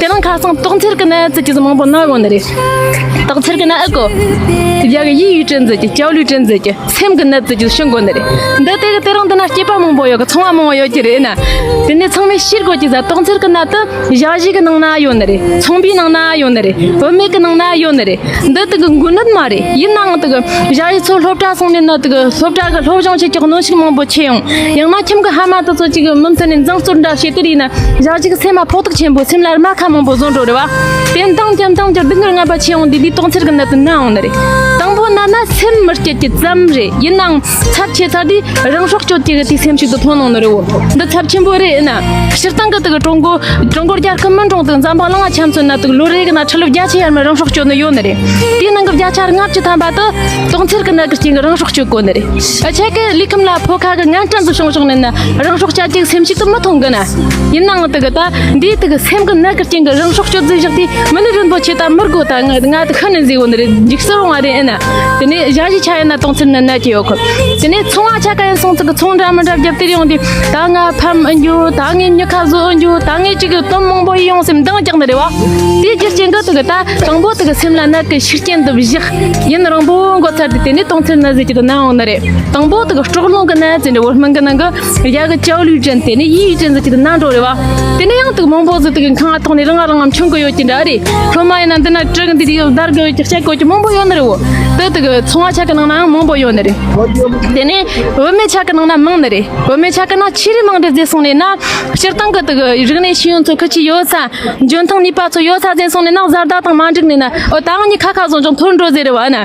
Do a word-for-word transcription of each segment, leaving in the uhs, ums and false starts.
དེ་རིང་ཁ་སང་དོགས་འཚེར་གི་ནད་ཟེར་གྱི་མང་པོ་ན་ཡོང་ནི་རེད། དོགས་འཚེར་གི་ནད་ཨེ་གོ། ཡ་གི་ཡི་ཡུས་དྲན་ཟེར་གྱི་ཅའོ་ལུས་དྲན་ཟེར་གྱི་སེམས་གི་ནད་ཟེར་གྱི་ཤི་འགོ་ནི་རེད། འདི་དེ་གི་དེ་རིང་འདི་ན་སྐྱེས་པ་མང་པོ་ཡོད་གི་ཚོང་བ་མང་པོ་ཡོད་ཀྱི་རེད་ན། དེ་ནས་ཚང་མས་ཤེས་དགོས་ཀྱི་ཟ་དོགས་འཚེར་གི་ནད་དུ་ཞ་ཞི་གི་ནང་ན་ཡོད་ནི་རེད། ཚོང་པའི་ནང་ན་ཡོད་ནི་རེད། བུད་མེད་གི་ནང་ན་ཡོད་ནི་རེད། འདི་དེ་གི་འགོས་ནད་མ་རེད། ཡིན་ནའང་དེ་གི་ཞ་ཡི་ཚོ་སློབ་གྲྭ་སོང་ནས་ན་དེ་གི་སློབ་གྲྭ་གི་སློབ་སྦྱོང་བྱེད་ཀྱི་གནོན་ཤུགས་མང་པོ་ཆེ་ཡོང་། ཡང་ན་ཁྱིམ་གི་ཕ་མ་དེ་ཚོ་གཅིག་གི་མུ་མཐུད་ནས་འཛིང་ཟོར་འདྲ་བྱེད་དེ་རེད་ན་ཞ་ཡི་གི་སེམས་མ་ཕོག་ཐུག་ཆེན་པོ། སེམས་ལ་རྨ་ཁ་མང་པོ་བཟོ་འགྲོ་རེད་བ། དེ་འདང་ཀྱང་འདང་ཀྱང་སྡུག་བསྔལ་ངན་པ་ཆེ་ཡོང་དུས་དེ་དོགས་འཚེར་གི་ནད་དུ་ན་ཡོང་ནི་རེད། དང་པོ་ན་ན་སེམས་མི་སྐྱིད་ཀྱི་ཙམ་རེད། ཡིན་ནའང་ཚབས་ཆེ་ཚར་དུས་རང་སྲོག་གཅོད་ཀྱི་དེ་སེམས་ཤུགས་དུ་ཐོན་ཡོང་ནི་རེད་བོ། འདི་ཚབས་ཆེན་པོ་རེད་ན། སྤྱིར་བཏང་གི་དེ་གི་ཀྲུང་གོ་ཀྲུང་གོ་རྒྱལ་ཁབ་མི་འགྲོ་དུ་འཛམ་བུ་གླིང་ང་ཆ་མཚོན་ན་དེ་གི་ལོ་རེ་གི་ན་ཁྲི་ལོ་བརྒྱ་ཆ་ཡར་མར་རང་སྲོག་གཅོད་ནི་ཡོད་ནི་རེད། དེའི་ནང་གི་བརྒྱ་ཆ་ལྔ་བཅུ་ཐམ་པ་དེ་དོགས་འཚེར་གི་ནད་ཀྱི་རྐྱེན་གྱིས་རང་སྲོག་གཅོད་གོ་ནི་རེད། ཨ་ཆེ་གི་ལུས་ཁམས་ལ་ཕོ་ཁ་གི་ངན་སྐྲན་དུ་བྱུང་བྱུང་ནས་ན་རང་སྲོག་བཅད་ཀྱི་སེམས་ཤུགས་དུ་མི་ཐོན་གི་ན། ཡིན་ནའང་དེ་གི་ད་འདིའི་དེ་གི་སེམས་གི་ནད་ཀྱི་རྐྱེན་གྱིས་རང་སྲོག་གཅོད་རྫས་བཞག་དུས་མི་ལུས་རིན་པོ་ཆེ་ད་མི་དགོ། ད་ང་ང་དེ་ཤི་ནི་ཟིག་ཡོད་ནི་རེད། འཇིགས་སུ་རུང་བ་རེད། ཨེ་ན་དེ་ནས་ཞ་ཞི་ཆ་ཡིན་ན་དོགས་འཚེར་ནད་ན་གི་ཡོད་གི། དེ་ནས་ཚོང་བ་ཆ་ག་ཡིན་སོང་ཚིག་གི་ཚོང་འདྲ་མི་འདྲ་བརྒྱབ་དེ་ཡོང་དུས་ད་ང་ཕམ་ཨེ་འགྱོ། ད་ངས་མྱི་ཁ་བཟོ་ཨེ་འགྱོ། ད་ངས་ཅིག་གི་དོན་མང་པོ་ཡོང་སེམས་འདང་རྒྱག་ནི་རེད་བ། དེའི་རྒྱུ་རྐྱེན་གྱིས་དེ་གི་ད་དང་པོ་དེ་གི་སེམས་ལ་ནད་ཀྱི་ཤུགས་རྐྱེན་དུ་བཞག་ཡིན་རང་པོ་འགོ་ཚར་དུས་དེ་ནས་དོགས་འཚེར་ནད་ཟེར་གྱི་དེ་ན་ཡོང་ནི་རེད། དང་པོ་དེ་གི་སྲོག་རླུང་གི་ནད་ཟེར་འདྲ་བོ་སྨན་གི་ནང་གི་ཡ་གི་ཅའོ་ལུས་ཅན་དེ་ནས་ཡི་ཡུས་ཅན་ཟེར་གྱི་དེ་ན་འགྲོ་རེད་བ། དེ་ནས་ཡང་དེ་གི་མང་པོ་ཟིག་དེ་གི་ཁང་ང་ཐོག་ནས་རང་ང་རང་ང་མཆོང་གི་ཡོད་ཀྱི་འདྲ་རེད། སློབ་མ་ཡིན་ན་འདི་ན་གྲི་གི་འདི་དེ་བརྡར་གི་ཡོད་ཀྱི་བཤད་གི་ཡོད་ཀྱི་མང་པོ་ཡོད་ནི་རེད་བོ། དེ་དེ་གི་ཚོང་བ་ཆ་གི་ནང་ན་ཡང་མང་པོ་ཡོད་ནི་རེད། དེ་ནས་བུད་མེད་ཆ་གི་ནང་ན་མང་ནི་རེད། བུད་མེད་ཆ་གི་ན་ཆེ་རིགས་མང་འདྲ་ཟེར་སོང་ནས་ན། སྤྱིར་བཏང་གི་དེ་གི་རིག་གནས་ཤེས་ཡོན་ཚོ་ཁི་ཆི་ཡོད་ས། འཇོན་ཐང་ནུས་པ་ཚོ་ཡོད་ས་ཟེར་སོང་ནས་ན་བཟའ་ཟླ་དང་མ་འགྲིག་ནས་ན། ཨོ་ད་ང་གཉིས་ཁ་ཁ་བཟོ་འཇོག་འཐོར་འགྲོ་ཟེར་རེད་བ་ན།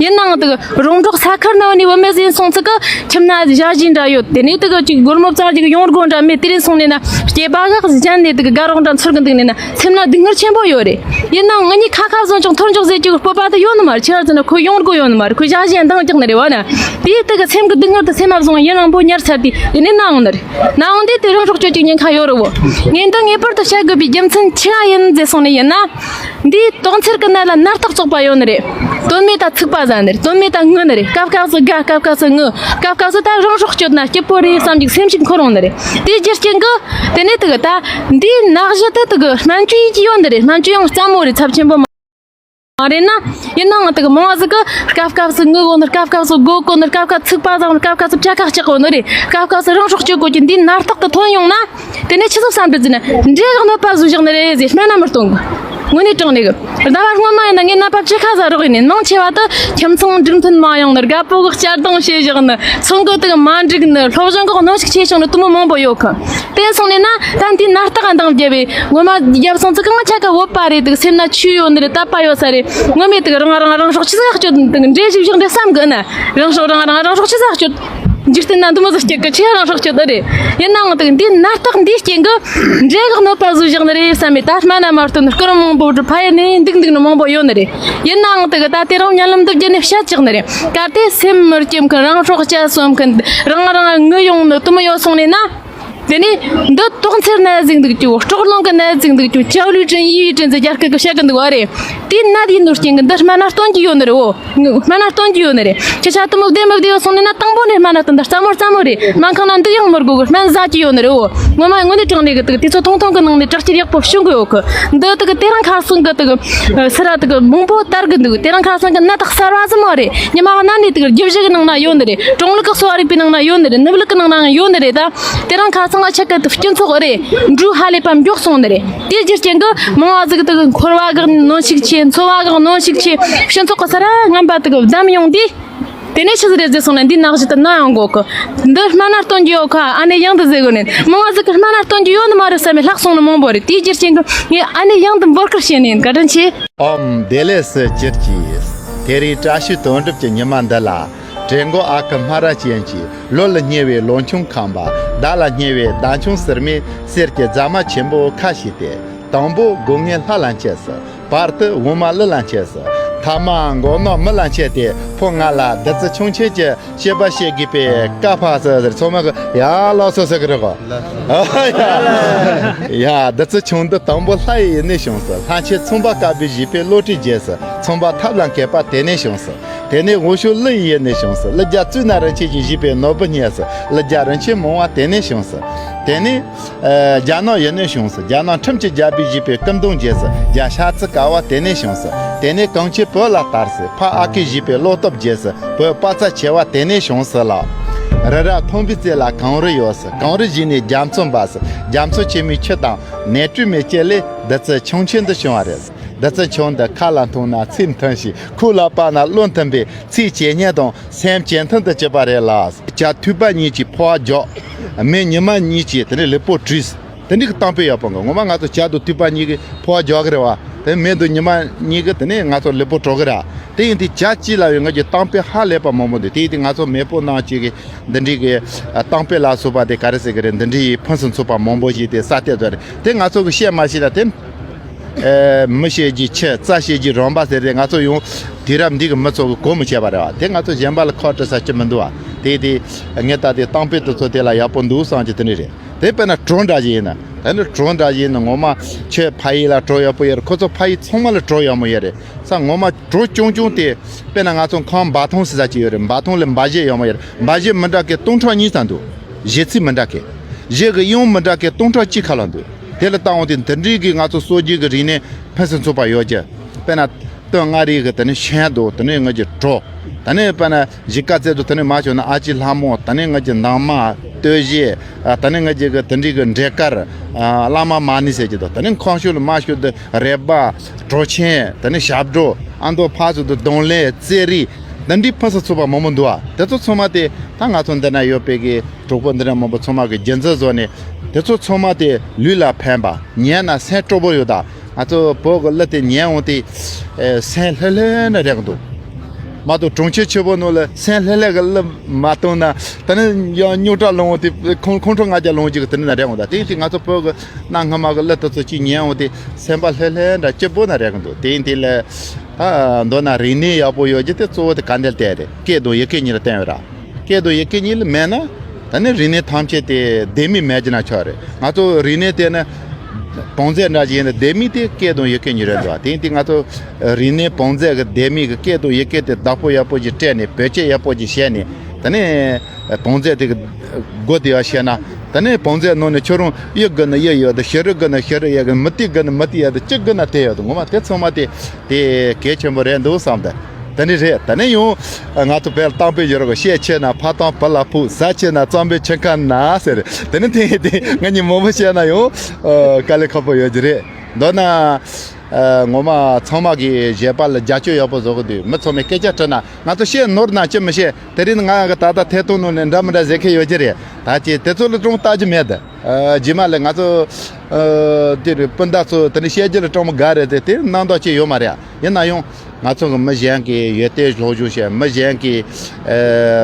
ཡིན་ནའང་དེ་གི་རོང་འབྲོག་ས་ཁུལ་ནང་ནས་བུད་མེད་ཟིན་སོང་ཚིག་གི་ཁྱིམ་ན་ཞ་ཞི་འདྲ་ཡོད། དེ་ནས་དེ་གི་ཅིག་སྒོར་མོ་བཙལ་ཅིག་ཡོང་སྒོ་འདྲ་མེད། དེ་རིང་སོང་ནས་ན་སྐྱེས་པ་གག་གཞན་ནས་དེ་གི་དགའ་རོགས་འདྲ་འཚོལ་གི་འདུག་ནས་ན་སེམས་ན་སྡུག་བསྔལ་ཆེན་པོ་ཡོད་རེད། ཡིན་ནའང་ང་གཉིས་ཁ་ཁ་བཟོ་ཅིག་འཐོར་འཇོག་ཟེར་གྱི་སྤོབས་པ་དེ་ཡོད་ནི་མ་རེད། ཆི་ར་ཟེར་ན་ཁོ་ཡོང་སྒོ་ཡོད་ནི་མ་རེད། ཁོ་ཞ་ཞི་འདང་རྒྱག་ནི་རེད་བ་ན། དེའི་དེ་གི་སེམས་གི་སྡུག་བསྔལ་དེ་སེམས་མ་བཟུང་ཡིན་རང་པོ་ཉར་ཚར་དུས་དེ་ནས་ན་འོང་ནི་རེད། ན་འོང་དུས་དེ་རང་སྲོག་གཅོད་ཀྱི་ཉེན་ཁ་ཡོད་རེད་བོ། ངས་འདི་ངེས་པར་དུ་བཤད་དགོས་པའི་རྒྱུ་མཚན་ཆི་ང་ཡིན་ཟེར་སོང་ནས་ཡིན་ན། འདིའི་དོགས་འཚེར་གི་ནད་ལ་ནད་རྟགས་བཙོག་པ་ཡོད་ནི་རེད། དོན་མེད་ད་ཚིག་པ་ཟ་ནི་རེད། དོན་མེད་ད་ངུ་ནི་རེད། སྐབས་སྐབས་སུ་དགའ། སྐབས་སྐབས་སུ་ངུ། སྐབས་སྐབས་སུ་ད་རང་སྲོག་གཅོད་ན་སྐྱིད་པོ་རེད་བསམ་གྱི་སེམས་ཤིག་འཁོར་འོང་ནི་རེད། དེའི་རྒྱུ་རྐྱེན་གི་དེ་ནས་དེ་གི་ད་འདིའི་ནད་གཞི་དེ་དེ་གི་སྨན་བཅོས་ཡིན་གྱི་ཡོད་ནི་རེད། སྨན་བཅོས་ཡང་རྩ་མོ་རེད། ཚབས་ཆེན་པོ་མ་མ་རེད་ན། ཡིན་ནའང་དེ་གི་མང་བ་ཟིག་གི་སྐབས་སྐབས་སུ་ངུ་གོ་ནི། སྐབས་སྐབས་སུ་སྒོ་གོ་ནི། སྐབས་སྐབས་ཚིག་པ་བཟང་ནི། སྐབས་སྐབས་སུ་བྱ་ཁ་སྐྱག་གོ་ནི་རེད། སྐབས་སྐབས་སུ་རང་སྲོག་གཅོད་དགོས་ཀྱི་འདིའི་ནད་རྟགས་དེ་ཐོན་ཡོང་ན། དེ་ནས་ཆི་ཟིག་བསམ་འདྲི་ཟིན་ན་འདྲེ་གི་གནོད་པ་བཟོ་བཞག་ནི་རེད་ཟེར་སྨན་ན་མི་གཏོང་གི། དངོས་གནས་དྲང་གནས་གི་ཟླ་བ་སྔོན་མ་ཡིན་ན་ངས་ནད་པ་བཅུ་ཁ་ཟ་རོགས་ཡིན་ནས། མང་ཆེ་བ་དེ་ཁྱིམ་ཚང་འགྲིག་མཐུན་མ་ཡོང་ནི། དགའ་པོ་གི་གཅར་རྡུང་བྱས་བཞག་ནི། ཚོང་གི་དེ་གི་མ་འགྲིག་ནི། སློབ་སྦྱོང་གི་གནོན་ཤུགས་ཆེ་བྱུང་ནི་དེ་མོ་མང་པོ་ཡོད་གི། དེ་སོང་ནས་ན་ད་འདི་ནད་རྟགས་འདང་བརྒྱབ་པས་ངོ་མ་བརྒྱབ་སོང་ཚིག་གི་ང་ཆ་ག་བོད་པ་རེད། དེ་གི་སེམས་ན་ཆུ་ཡོད་ནི་རེད། དད་པ་ཡོད་ས་རེད། ངོ་མས་དེ་གི་རང་རང་རང་སྲོག་ཆི་ཟིག་གཅོད། དེ་གི་འདྲེ་ཞིག་བཞག་འདྲེ་བསམ་གི་ན། རང་སྲོག་རང་རང་རང་སྲོག་ཆི་ཟིག་གཅོད། འཇིག་རྟེན་ན་འདི་མོ་ཟིག་སྐྱེ་གི་ཆི་རང་སྲོག་གཅོད་དེ་རེད། ཡིན་ནའང་དེ་གི་འདི་ནད་རྟགས་འདིའི་རྐྱེན་གི་འདྲེ་གི་གནོད་པ་བཟོ་བཞག་ནི་རེད་བསམ་མེད། ད་སྨན་ན་མ་སྟོན་སྐུ་རིམ་མང་པོ་བསྒྲུབས་ཕ་ཡུལ་ནས་འདུག་འདུག་ནི་མང་པོ་ཡོད་ནི་རེད། ཡིན་ནའང་དེ་གི་ད་དེ་རིང་བརྙན་ལམ་འདི་བརྒྱུད་ནས་བཤད་བཞག་ནི་རེད། གལ་ཏེ་སེམས་མི་སྐྱིད་མཁན། རང་སྲོག་བཅད་སོང་མཁན། རང་རང་ངུ་ཡོང་ནི་དེ་མོ་ཡོད་སོང་ནས་ན། དེ་ནས་འདི་དོགས་འཚེར་ནད་ཟིག་འདུག་ཅུ། སྲོག་རླུང་གི་ནད་ཟིག་འདུག་ཅུ། ཅའོ་ལུའི་ཀྲིན་ཡི་ཡུས་ཀྲིན་ཟེར་རྒྱ་སྐད་གི་བཤད་གི་འདུག་བ་རེད། དེའི་ནད་ཡིན་ནོ་རྐྱེན་གི་འདི་སྨན་ན་སྟོན་གྱི་ཡོད་ནི་རེད་བོ། སྨན་ན་སྟོན་གྱི་ཡོད་ནི་རེད། ཁྱེད་ཆ་དེ་མོ་བདེ་མི་བདེ་ཡོད་སོང་ནི་ན་དང་པོ་ནས་སྨན་ན་སྟོན། ད་རྩ་མོ་རྩ་མོ་རེད། སྨན་ཁང་ན་འདུག་ཡང་མི་དགོས་གི། སྨན་ཟ་གྱི་ཡོད་ནི་རེད་བོ། ངོ་མ་དངོས་གནས་དྲང་གནས་གི་དེ་གི་དུས་ཚོད་ཐུང་ཐུང་གི་ནང་ནས་དྲག་སྐྱེད་ཡག་པོ་བྱུང་གི་ཡོད་གི། འདི་དེ་གི་དེ་རིང་ཁ་སང་གི་དེ་གི་སི་ར་དེ་གི་མང་པོ་དར་གི་འདུག། དེ་རིང་ཁ་སང་གི་ནད་རྟགས་གསར་བ་ཟིག་མ་རེད། ཉི་མ་གནའ་ནས་དེ་གི་རྒྱུད་བཞི་གི་ནང་ན་ཡོད་ནི་རེད། ཀྲུང་ལུགས་གི་གསོ་བ་རིག་པའི་ནང་ན་ཡོད་ནི་རེད། ནུབ་ལུགས་གི་ནང་ན་ཡང་ཡོད་ནི་རེད། ད་དེ་རིང་ཁ་སང་ང་ཆ་གི་དེ་སྤྱི་ཚོགས་རེད། འགྲོས་ཧ་ལས་པ་མགྱོགས་སོང་ནི་རེད། དེའི་རྒྱུ་རྐྱེན་གི་མང་བ་ཟིག་དེ་གི་འཁོར་བ་གི་གནོན་ཤུགས་ཆེ། འཚོ་བ་གི་གནོན་ཤུགས་ཆེ། སྤྱི་ཚོགས་གི་ས་ར་ངན་པ་དེ་གི་བསྡམས་ཡོང་དུས། དེ་ནས་ཆི་ཟིག་རེད་ཟེར་སོང་ན་འདི་ནད་གཞི་དེ་ན་ཡོང་གོ་གི། འདི་སྨན་ན་སྟོན་གྱི་ཡོད་ཁ། ཨ་ནེ་ཡང་དུ་ཟེར་གོ་ནས་མང་བ་ཟིག་གི་སྨན་ན་སྟོན་གྱི་ཡོད་ནི་མ་རེད་བསམ་པའི་ལྷག་སོང་ནི་མང་པོ་རེད། དེའི་རྒྱུ་རྐྱེན་གི་ངས་ཨ་ནེ་ཡང་དུ་འབོད་སྐུལ་བྱས་ནས་ཡིན། བཀའ་དྲིན་ཆེ། ཨོམ་བདེ་ལེགས་སུ་གྱུར་ཅིག། དེ་རིང་བཀྲ་ཤིས་དོན་གྲུབ་ཀྱི་ཉི་མ་འདི་ལ། དྲན་མགོ་ཨ་ཁུ་སྨ་ར་ཅན་གྱིས། ལོ་ལ་སྙེ་བའི་ལོ་ཆུང་ཁམས་པ། ཟླ་ལ་སྙེ་བའི་ཟླ་ཆུང་ཟུར་མོས། གསེར་གྱི་རྫ་མ་ཆེན་པོ་ཁ་ཕྱེས་ཏེ། དང་པོ་སྒོ་ངའི་ལྷ་ལ་མཆིས་སོ། བར་དུ་འོ་མ་ཀླུ་ལ་མཆིས་སོ། ཐ་མ་མགོ་ནག་མི་ལ་མཆིས་ཏེ། ཕོ་ང་ལ་བདུད་རྩི་ཆུང་ཆེན་གྱི་བཤད་པ་བཤད་དགོས་པའི་བཀའ་ཕབ་སོ་ཟེར། ཚང་མ་གི་ཡ་ལགས་སོ་ཟེར་གི་རེད་གོ། ཡ་བདུད་རྩི་ཆུང་འདི་དང་པོ་ལྷ་ཡི་ཡུལ་ནས་བྱུང་སོ། ལྷ་ཆེན་ཚངས་པ་དཀར་པོས་བཞེས་པའི་བློ་གྲོས་རྒྱས་སོ། ཚོང་པ་ཐབས་ལ་མཁས་པ་དེ་ནས་བྱུང་སོང་། དེ་ནས་འོ་ཤོད་ཀླུ་ཡི་ཡུལ་ནས་བྱུང་སོང་། ཀླུ་རྒྱལ་གཙུག་ན་རིན་ཆེན་གྱིས་བཞེས་པའི་ནོར་བུ་རྙེད་སོང་། ཀླུ་རྒྱལ་རིན་ཆེན་མང་བ་དེ་ནས་བྱུང་སོང་། དེ་ནས་ཨ། རྒྱ་ནག་ཡུལ་ནས་བྱུང་སོང་། རྒྱ་ནག་ཁྲིམས་ཀྱི་རྒྱལ་པོས་བཞེས་པའི་སྐུ་མདུན་རྒྱལ་སོང་། རྒྱལ་ཤ་ཚ་ཀ་བ་དེ་ནས་བྱུང་སོང་། དེ་ནས་གངས་ཅན་བོད་ལ་དར་སོང་། ཕ་ཨ་ཁུས་བཞེས་པའི་བློ་སྟོབས་རྒྱལ་སོང་། བོད་དཔའ་རྩལ་ཆེ་བ་དེ་ནས་བྱུང་སོང་ལགས། རི་རབ་མཐོན་པོའི་རྩེ་ལ་གངས་རི་ཡོད་སོང་། གངས་རི་བཞི་ནས་རྒྱ་མཚོ་འབབ་སོང་། རྒྱ་མཚོ་ཆེན་མོའི་ཆུ་དང་ནས་བཀྲུས་མའི་སྐྱེ་ལས་བདུད་རྩི་ཁྱུང་ཆེན་དུ་བྱུང་བ་རེད། བདུད་རྩི་ཁྱུང་འདི་ཁ་ལ་འཐུང་ན་ཚིགས་མཐུན་ཞིང་། ཁོག་ལ་སྤར་ན་བློ་མཐུན་པས་ཚིགས་བཅད་སྙན་དང་སེམས་བཅད་མཐུན་དུ་གྱུར་པ་རེད་ལགས། བྱ་ཐུལ་པ་གཉིས་ཀྱིས་ཕོ་བ་རྒྱག་མི་ཉི་མ་གཉིས་ཀྱིས་དེ་ནས་ལུས་པོ་བཀྲུས། དེ་འདྲའི་གི་གཏམ་དཔེ་ཡག་པོ་འགའ། ངོ་མ་ང་ཚོ་བྱ་དང་ཐུལ་པ་གཉིས་ཀྱིས་ཕོ་བ་རྒྱག་གི་རེད་བ། དེ་མི་དང་ཉི་མ་གཉིས་ཀྱིས་དེ་ནས་ང་ཚོ་ལུས་པོ་བཀྲུ་གི་རེད། དེ་ཡིན་དུས་བྱ་གཅིག་ལ་ཡང་ང་ཚོས་གཏམ་དཔེ་ཧ་ལས་པ་མང་པོ་འདུག་དེ་ཡིན་དུས་ང་ཚོ་མེས་པོ་རྣམས་ཀྱིས་གི་འདི་འདྲའི་གི་གཏམ་དཔེ་ལ་སོགས་པ་དེ་ག་རེ་ཟེར་གི་རེད། འདི་འདྲའི་ཕུན་སུམ་ཚོགས་པ་མང་པོ་ཞིག་དེ་ས་སྟེང་དུ་རེད། དེ་ང་ཚོ་གི་བཤད་མ་ཤེས་ན་དེ། ཨེ། མི་བཤད་རྒྱུའི་ཆུ། རྩྭ་བཤད་རྒྱུའི་རོང་པ་ཟེར་ཏེ། ང་ཚོ་ཡང་དུས་རབས་འདི་གི་མི་ཚོ་གིས་གོ་མི་ཆོད་པ་རེད་བ། དེ་ང་ཚོ་གཞན་པ་ལ་ཁ་བྲལ་ས་ཅི་མི་འདུག་བ། དེ་དེ་ངས་ད་དེ་གཏམ་དཔེ་དེ་ཚོ་དེ་ལ་ཡག་པོ་འདུག་བསམ་གྱི་དེ་འདྲ་རེད། དེ་དཔེར་ན་གྲོ་འདྲ་ཞིག་ཡིན་ན། དེ་ནི་གྲོ་འདྲ་ཞིག་ཡིན་ན། ངོ་མ་ཁྱོད་ཕ་ཡུལ་ལ་གྲོ་ཡག་པོ་ཡོད་རེད། ཁོ་ཚོ་ཕ་ཡུལ་ཚང་མ་ལ་གྲོ་ཡག་མོ་ཡོད་རེད། ས་ངོ་མ་གྲོ་ཆུང་ཆུང་དེ། དཔེར་ན་ང་ཚོ་ཁམས་འབའ་ཐང་ཟེར་ས་ཅིག་ཡོད་རེད། འབའ་ཐང་ལ་འབའ་གཞས་ཡག་མོ་ཡོད་རེད། འབའ་གཞས་མི་འདྲ་གི་སྟོང་ཕྲག་གཉིས་ཙམ་འདུག་གཞས་ཚིག་མི་འདྲ་གི། གཞས་ཀྱི་དབྱངས་མི་འདྲ་གི་སྟོང་ཕྲག་གཅིག་ཁ་ལ་འདུག་དེ་ལ་བལྟ་འོང་དུས་འདི་འདྲའི་གི་ང་ཚོ་སྲོལ་རྒྱུན་གྱི་རིག་གནས་ཕུན་སུམ་ཚོགས་པ་ཡོད་ཀྱི། དཔེར་ན་སྟོད་མངའ་རིས་ཀྱི་དེ་ནས་ཤན་འདུག་དེ་ནས་ང་ཚོའི་གྲོ། དེ་ནས་དཔེར་ན་གཞིས་ཀ་རྩེ་དུ་དེ་ནས་མར་བྱོན་ན་ཨ་ཅེ་ལྷ་མོ། དེ་ནས་ང་ཚོའི་འདབ་མ། སྟོད་གཞས། ཨ། དེ་ནས་ང་ཚོའི་གི་དེ་འདྲའི་གི་འབྲས་དཀར། ཨ། བླ་མ་མ་ཎི་ཟེར་གྱི་འདུག་དེ་ནས་ཁམས་ཕྱོགས་ལ་མར་ཤོར་དུས་རེད་པ། གྲོ་ཆེན། དེ་ནས་ཞབས་བྲོ། ཨ་མདོ་ཕར་ཚུར་དུ་རྡུང་ལེན། རྩེད་རིགས། འདི་འདྲའི་ཕུན་སུམ་ཚོགས་པ་མང་པོ་འདུག་ཨ། དེ་ཚོ་ཚང་མ་དེ་ད་ང་ཚོ་འདི་ན་ཡོད་པའི་གི་གྲོགས་པོ་འདི་འདྲ་མང་པོ་ཚང་མ་གི་རྒྱུན་འཛིན་བཟོས་ནས། དེ་ཚོ་ཚང་མ་དེ་ལུས་ལ་ཕན་པ། ཉན་ན་སེམས་སྤྲོ་པོ་ཡོད་ད། ང་ཚོ་བོད་ཀྱི་གླུ་དེ་ཉན་འོང་དུས། ཨེ། སེམས་ལྷོད་ལྷོད་ནས་རེག་འདུག་མ་གཏོགས་གྲོང་ཁྱེར་ཆེ་པོ་ནང་ལ་སེམས་ལྷོད་ལྷོད་ཀྱི་གླུ་མ་བཏང་ན། ད་ནི་ཡང་རྙོག་དྲ་ལངས་འོང་དུས། ཁོང་ཁོང་ཁྲོ་ལྔ་བརྒྱ་ལངས་འོང་གི་དེ་འདྲ་ནས་རེག་འོང་ད། དེ་ཡིན་དུས་ང་ཚོ་བོད་ཀྱི་གནའ་སྔ་མ་གི་གླུ་དེ་ཚོ་གཅིག་ཉན་འོང་དུས་སེམས་པ་ལྷོད་ལྷོད་འདྲ་སྐྱིད་པོ་ནས་རེག་འདུག་དེ་ཡིན་དུས་ལ། ད་མདོར་ན་རིག་གནས་ཡག་པོ་ཡོད་རྒྱུ་དེ་གཙོ་བོ་དེ་ག་འདྲ་ལྟ་རེད། སྐད་དང་ཡི་གེ་གཉིས་ལ་བརྟེན་ཡོད་ར། སྐད་དང་ཡི་གེ་གཉིས་ལ་མེད་ན། ད་ནི་རིག་གནས་ཐམས་ཅད་དེ་ལྡེ་མིག་མེད་ཀྱི་ན་ཆོག་རེད། ང་ཚོ་རིག་གནས་དེ་ནི་བང་མཛོད་འདྲ་ཞིག་ཡིན་ན། ལྡེ་མིག་དེ་སྐད་དང་ཡི་གེ་གཉིས་རེད་འདུག་དེ་ཡིན་དུས་ང་ཚོ་རིག་གནས་བང་མཛོད་ཀྱི་ལྡེ་མིག་གི་སྐད་དང་ཡི་གེ་དེ་བདག་པོ་ཡག་པོ་ཞིག་སྤྲད་ནས། བེད་སྤྱོད་ཡག་པོ་ཞིག་བྱས་ནས། ད་ནི་བང་མཛོད་དེ་གི་སྒོ་དེ་ཡར་ཕྱེ་ན། ད་ནི་བང་མཛོད་ནང་ནས་ཁྱོད་རང་གཡུག་དགོས་ན་གཡུག་ཡག་དང་། ཤི་རུ་དགོས་ན་ཤི་རུ་ཡག་གི། མུ་ཏིག་དགོས་ན་མུ་ཏིག་ཡག་དང་། ཅི་དགོས་ན་དེ་ཡག་དང་། ངོ་མ་དེ་ཚང་མ་དེ་དེ་གལ་ཆེན་པོ་རེད་འདུག་བསམ་སྟེ། དེ་ནི་རེད། དེ་ནས་ཡང་ང་ཚོ་བོད་ལ་གཏམ་དཔེ་ཡོད་རེད། ཤ་ཆེ་ན་ཕ་དང་བུ་ལ་ཕུག་ཟ་ཆེ་ན་གཙང་པོའི་ཁྱིམ་ཁ་ན་ཟེར། དེ་ནི་དེ་དེ་ང་གཉིས་མང་པོ་བཤད་ན་ཡང་དཀའ་ལས་ཁག་པོ་ཡོད་ཀྱི་རེད། མདོར་ན་ངོ་མ་ཚང་མ་གིས་བཞེས་པ་ལ་རྒྱབ་སྐྱོར་ཡག་པོ་བཟོ་གི་འདུག་མི་ཚང་མས་སྐད་ཆ་དྲིས་ན་ང་ཚོ་བཤད་ནོར་ན་ཅི་མི་བཤད། དེ་རིང་ང་གི་ད་ལྟ་ཐད་གཏོང་ནང་ནས་འདྲ་མི་འདྲ་ཟེར་མཁན་ཡོད་ཀྱི་རེད། ད་ཅི་དེ་ཚོ་ལ་ཅུང་ལྟ་རྒྱུ་མེད་དེ། རྗེས་མ་ལ་ང་ཚོ་དེ་རུ་སྤུན་ཟླ་ཚོ་དེ་ནི་བཤད་རྒྱུ་ལ་ཅུང་མོ་དགའ་རེད་དེ། དེ་རྣམ་དག་ཅིག་ཡོད་མ་རེད། ཡིན་ན་ཡང་ང་ཚོ་གི་མི་གཞན་གྱི་ཡོན་ཏན་སློབ་སྦྱོང་བྱས། མི་གཞན་གྱི་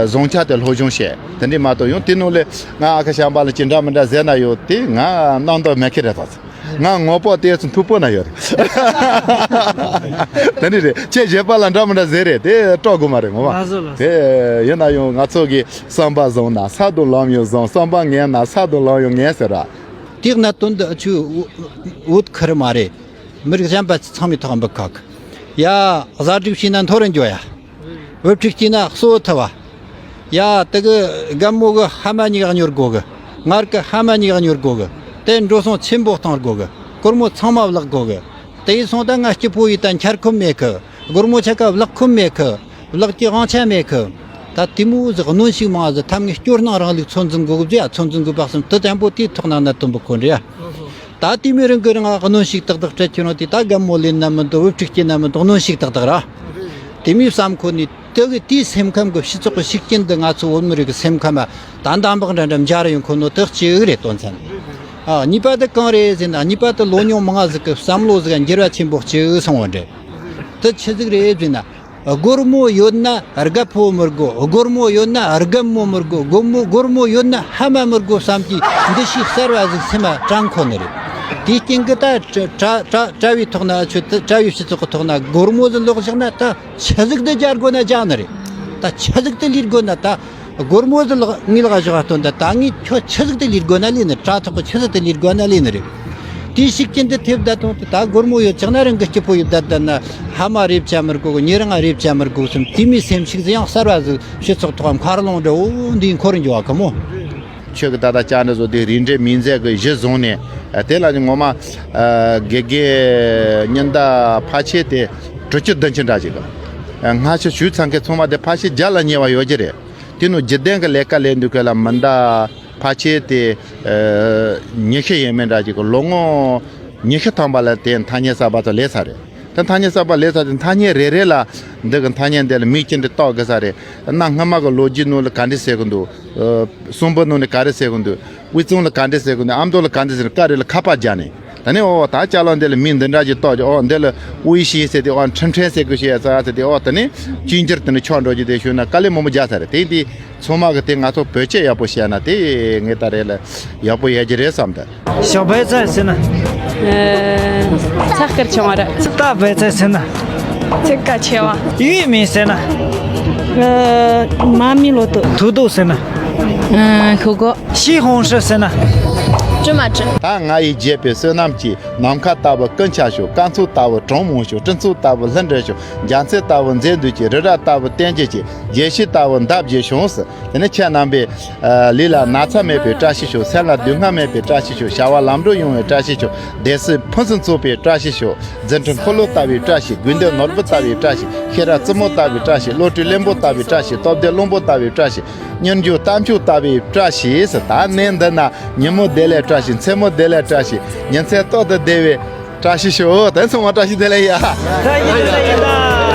བཟང་ཆ་དེ་སློབ་སྦྱོང་བྱས། དེ་འདྲས་མ་གཏོགས་ཡང་དེ་ནང་ལས་ང་ཨ་ཁུ་བྱམས་པ་ལ་ཅི་འདྲ་མི་འདྲ་ཟེར་ན་ཡང་དེ་ང་རྣམ་དག་མེད་མཁན་རེད་ད། ང་ངོ་པོ་དེ་ཚོ་མཐུག་པོ་ན་ཡོད་རེད། དེ་འདྲས་རེད། ཁྱེད་བཞེས་པ་ལ་འདྲ་མི་འདྲ་ཟེར་རེད། དེ་སྐྲག་དགོས་མ་རེད་ངོ་མ། ལགས་སོ་ལགས་སོ། དེ་ཡིན་ན་ཡང་ང་ཚོ་གི་བསམ་པ་བཟང་ན་ས་དང་ལམ་ཡང་བཟང་། བསམ་པ་ངན་ན་ས་དང་ལམ་ཡང་ངན་ཟེར་ར། དེའི་གནད་དོན་འདི་ཨ་ཆུ་བོད་ཁུར་མ་རེད། མི་རིགས་གཞན་པ་ཚང་མའི་ཐོག་འབུད་ཁག་གི། ཡ། གཟའ་སྒྲིག་བྱས་ན་མཐོ་རུ་འགྱོ་ཡ། བུ་ཕྲུག་སྐྱེས་ན་གསོ་བོ་ཐུབ་བ། ཡ། དེ་གི་རྒན་མོ་གི་ཕ་མ་གཉིས་ཀ་གཉོར་དགོ་གི། ང་ར་གི་ཕ་མ་གཉིས་ཀ་གཉོར་དགོ་གི། དེ་འགྲོ་སོང་ཆེན་པོ་གཏོང་དགོ་གི། སྒོར་མོ་ཚང་མ་བརླག་དགོ་གི། དེ་ཡིན་སོང་ད་ང་སྐྱིད་པོ་ཡིན་ད་འཆར་ཁོམ་མེད་གི། སྒོར་མོ་ཆ་ག་བརླག་ཁོམ་མེད་གི། བརླག་གི་དབང་ཆ་མེད་གི། ད་དེ་མོ་ཟིག་གནོན་ཤུགས་མང་ཟིག་ཐབས་ངའི་སྐྱོ་སྣང་རིང་ལུགས་ཚོད་འཛིན་དགོ་གི་ཟེ། ཚོད་འཛིན་དགོས་པ་སེམས་དུ་བརྟན་པོ་དེའི་ཐོག་ན་གནད་དོན་པོ་ཁོ་འདྲ་ཡ། ད་དེ་མོ་རིང་གི་རིང་ང་གནོན་ཤུགས་ཏག་ཏག་སྤྲད་ཁྱེར་ཡོང་དུས། ད་རྒན་མོ་ལེན་ན་མི་འདུག་བུ་ཕྲུག་སྐྱེས་ན་མི་འདུག་གནོན་ཤུགས་ཏག་ཏག་ར། དེ་མོའི་བསམ་ཁོ་ནས་དེ་གི་དེའི་སེམས་ཁམས་གི་སྤྱི་ཚོགས་གི་ཤུགས་རྐྱེན་འདི་ང་ཚོ་བོད་མི་རིགས་གི་སེམས་ཁམས་ད་འདམ་བག་འདྲ་འདྲ་འབྱར་ཡོང་ཁོ་ནོ་དེ་གཅིག་རེད་དོན་ཚན། ཨ། གཉིས་པ་དེ་གང་རེད་ཟེར་ན། གཉིས་པ་དེ་ལོ་ཉུང་མང་ཟིག་གི་བསམ་བློ་ཟིག་འགྱུར་བ་ཆེན་པོ་གཅིག་སོང་བ་འདྲ། དེ་ཆི་ཟིག་རེད་ཟེར་ན། སྒོར་མོ་ཡོད་ན་རྒད་པོ་མི་དགོ། སྒོར་མོ་ཡོད་ན་རྒན་མོ་མི་དགོ། སྒོར་མོ་སྒོར་མོ་ཡོད་ན་ཕ་མ་མི་དགོ་བསམ་གྱི་འདུ་ཤེས་གསར་བ་ཟིག་སེམས་ལ་དྲངས་ཁོ་ནི་རེད། དེའི་རྐྱེན་གྱིས་ད་གྲྭ་གྲྭ་གྲྭ་བའི་ཐོག་ན་ཆོས་དེ་གྲྭ་བའི་སྤྱི་ཚོགས་ཀྱི་ཐོག་ན་སྒོར་མོ་ཟིག་ལོག་བཞག་ན་ད་ཆི་ཟིག་དེ་རྒྱག་དགོ་ན་རྒྱག་ནི་རེད། ད་ཆི་ཟིག་དེ་ལས་དགོ་ན། ད་སྒོར་མོ་ཟིག་ལོག་ངའི་ལག་བཞག་སྟོན། ད་ད་ངས་ཁྱོད་ཆི་ཟིག་དེ་ལས་དགོ་ན་ལས་ནི། དྲ་ཐོག་གི་ཆི་ཟིག་དེ་ལས་དགོ་ན་ལས་ནི་རེད། དེའི་ཤུགས་རྐྱེན་དེ་ཐེབས་བསྡད་དང་དེ་ད་སྒོར་མོ་ཡོད་ཆག་ན་རང་གི་སྐྱིད་པོ་ཡོད་བསྡད་བསྡད་ན། ཕ་མ་རེ་བྱ་མི་དགོས་གི། ཉེ་རིང་རེ་བྱ་མི་དགོས་སམ། དེ་མོའི་སེམས་ཤུགས་ཟིག་ཡང་གསར་བ་ཟིག་སྤྱི་ཚོགས་ཐོག་མཁར་ལོང་འདྲ་བོ་འདིའི་འཁོར་འགྱོ་བ་གི་མོ། ཁྱོད་ཀྱི་ད་ལྟ་ཅག་འདྲ་བཟོ་དེ་རིགས་འདྲ་མིན་ཟེར་གི་གཞི་བཟུང་ནས། དེ་ལ་ངོ་མ་དགེ་རྒན་ཉི་ཟླ་ཕལ་ཆེར་དེ་དྲུག་ཅུ་བདུན་ཅུ་འདྲ་ཅིག་གི། སྔ་ཕྱི་ཞུས་ཚང་མཁན་ཚང་མ་དེ་ཕལ་ཆེར་བརྒྱ་ལ་ཉེ་བ་ཡོད་ཀྱི་རེད། དེ་ནང་བརྒྱུད་ལྡན་གྱི་ལས་ཀ་ལས་འདུག་གི་ལ་མི་འདྲ། ཕལ་ཆེར་དེ་ཉི་ཤུ་ཡས་མས་འདྲ་ཅིག་གི། ལོ་ངོ་ཉི་ཤུ་ཐམ་པ་ལ་དེ་ཐ་སྙད་གསར་པ་ཚོ་ལས་ས་རེད། ད་ཐ་སྙད་གསར་པ་ལས་ས་དེ་ཐ་སྙད་རེ་རེ་ལ་འདི་གི་ཐ་སྙད་འདི་ལ་མིང་ཅི་འདྲ་བཏགས་དགོས་ས་རེད། གནའ་སྔ་མ་གི་ལོ་རྒྱུས་ནང་ལ་ག་འདྲ་ཟེར་གི་འདུག། གསུང་འབུམ་ནང་ནས་ག་རེ་ཟེར་གི་འདུག། དབུས་གཙང་ལ་ག་འདྲ་ཟེར་གི་འདུག། ཨ་མདོ་ལ་ག་འདྲ་ཟེར་གི་འདུག། བཀའ་རེ་ལ་ཁ་པར་རྒྱག་ནས། ད་ནི་ཨོ་ད་ཅ་ལག་འདི་ལ་མིང་འདི་འདྲ་ཅིག་བཏགས་ཀྱི། ཨོ་འདི་ལ་དབུས་ཤིང་ཟེར་ཏེ། ཨོ་ཁྲིམས་ཁྲིམས་ཟེར་དགོས་ཤེས་ཡ་ཚ་ཟེར་ཏེ། ཨོ་ད་ནི་བཅོས་སྒྱུར་དེ་ནི་ཆགས་འགྲོ་རྒྱུ་དེ་ཞུ་ན་དཀའ་ལས་མང་པོ་རྒྱག་ས་རེད། དེ་འདི་ཚང་མ་གི་དེ་ང་ཚོ་བེད་སྤྱོད་ཡག་པོ་བྱས་ན་དེ་ངས་ད་རེ་ལ་ཡག་པོ་ཡོད་ཀྱི་རེད་བསམ་ད། ཞོགས་པའི་ཚལ་ཟེར་ན། ཚ་དཀར་ཆུང་བ་ར། རྟ་བའི་ཚལ་ཟེར་ན། ཚིག་ཀ་ཆེ་བ། ཡུལ་མིང་ཟེར་ན། མ་མི་ལོ་ཏོ། ཐུག་རྡོ་ཟེར་ན། ཤོག་གོ། ཤི་ཧོང་ཧྲི་ཟེར་ན། ཅི་མ་ཅི། ད་ང་ཡིས་བརྗེད་པའི་བསོད་ནམས་ཀྱིས། ནམ་མཁའ་ལྟ་བུ་ཀུན་ཁྱབ་ཤོག། སྐར་ཚོགས་ལྟ་བུ་གྲངས་མང་ཤོག། སྤྲིན་ཚོགས་ལྟ་བུ་ལྷུན་གྲུབ་ཤོག། རྒྱ་མཚོ་ལྟ་བུ་མཛེས་སྡུག་གྱིས། རི་རབ་ལྟ་བུ་བརྟན་གྱུར་ཅིག། རྒྱལ་སྤྱི་ལྟ་བུ་འདབ་རྒྱས་ཤོག་ཟེར། དེ་ནས་ཁྱེད་རྣམ་པའི་ལུས་ལ་ན་ཚ་མེད་པའི་བཀྲ་ཤིས་ཤོག། སེམས་ལ་སྡུག་བསྔལ་མེད་པའི་བཀྲ་ཤིས་ཤོག། བྱ་བ་ལམ་འགྲོ་ཡོང་བའི་བཀྲ་ཤིས་ཤོག། བདེ་སྲིད་ཕུན་སུམ་ཚོགས་པའི་བཀྲ་ཤིས་ཤོག། རྫུ་འཕྲུལ་འཁོར་ལོ་ལྟ་བུའི་བཀྲ་ཤིས། དགོས་འདོད་ནོར་བུ་ལྟ་བུའི་བཀྲ་ཤིས། ཤེས་རབ་རྩེ་མོ་ལྟ་བུའི་བཀྲ་ཤིས། བློ་གྲོས་རློན་པ་ལྟ་བུའི་བཀྲ་ཤིས། སྟོབས་ལྡན་བློན་པོ་ལྟ་བུའི་བཀྲ་ཤིས། གཉེན་སྦྱོར་དམ་ཆོས་ལྟ་བུའི་བཀྲ་ཤིས་ཟེར། ད་གནས་འདི་ན་ཉིན་མོ་བདེ་ལེགས་བཀྲ་ཤིས། མཚན་མོ་བདེ་ལེགས་བཀྲ་ཤིས། ཉིན་མཚན་ཏོག་ཏུ་བདེ་བའི་བཀྲ་ཤིས་ཤོག། དེ་ཚང་མ་བཀྲ་ཤིས་བདེ་ལེགས་ཡ། ད་ཡིན་ད་ཡིན་ད་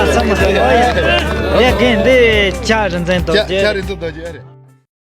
བསམ་མ་ཐུབ་ཡ། ཡ་རྒན་འདི་ལྕགས་རི་འཛིན་རྡོ་རྗེ། ལྕགས་རི་འཛིན་རྡོ་རྗེ་རེད།